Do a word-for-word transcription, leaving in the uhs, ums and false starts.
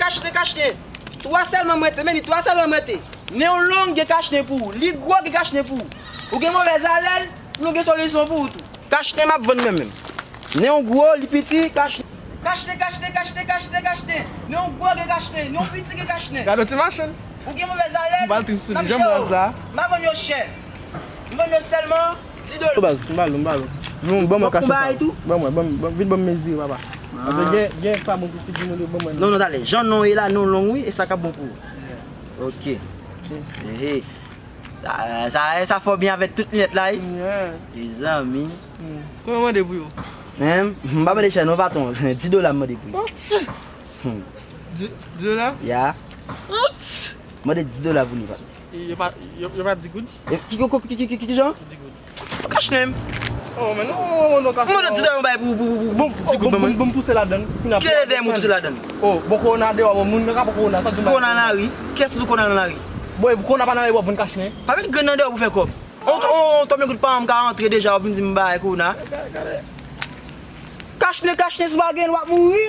Kachnen, kachnen. Twa sèlman m rete, men li twa sèlman m rete. Nen w long, gen kachnen pou ou. Li gwo, gen kachnen pou ou. Ou gen movèz alèl, nou gen solisyon pou ou tou. Kachnen m ap vann mwen menm. Nen w gwo, li piti, kachnen. Kachnen, kachnen, kachnen, kachnen, kachnen. Nen w gwo, gen kachnen. Nen w piti, gen kachnen. Gade yon ti machann. Ou gen movèz alèl, m ap jere w. M ap vann yo chè. M vann yo sèlman dis dola. Baz, m ba l, m ba l. Non, ban mwen kachnen sa. Ban mwen, ban mwen, vin ban m mezire, papa. Paske gen, gen pa bon pou figi moun yo, ban mwen. Non, non, talè. Jan non ye la, non long, wi, e sa k ap bon pou ou. Ok. Ehe. Sa, sa, sa fò byen avèk tout linèt la, wi. Mezanmi. Konbyen w mande pou yo? Men, m pa mande chè, non, patwon. Dis dola m mande pou yo. Dis dola? Ya. Mande dis dola pou li, patwon. Yo pa, yo, yo pa di goud? E, ki, ki, ki, ki, ki, ki jan? Di goud. Kachnen m. Oh, men non, non, non, kachnen. Mwen di dèyè yon bagay pou, pou, pou, pou, bon, ti goud ban mwen. Bon, bon, touse ladann. Kilè dèyè mwen touse ladann? Oh, bon, kowona dèyè, bon, moun nan ka pran kowona, sa di kowona nan lari. Kiyès ki di kowona nan lari? Bon, e kowona pa nan lari, w ap vann kachnen. Pa met grenn nan dèyè pou fè kòb. On, on, on, tòm goud pa m ka antre deja, w ap vin di m bagay kowona. Gade, gade. Kachnen, kachnen, si w pa gen, w ap mouri.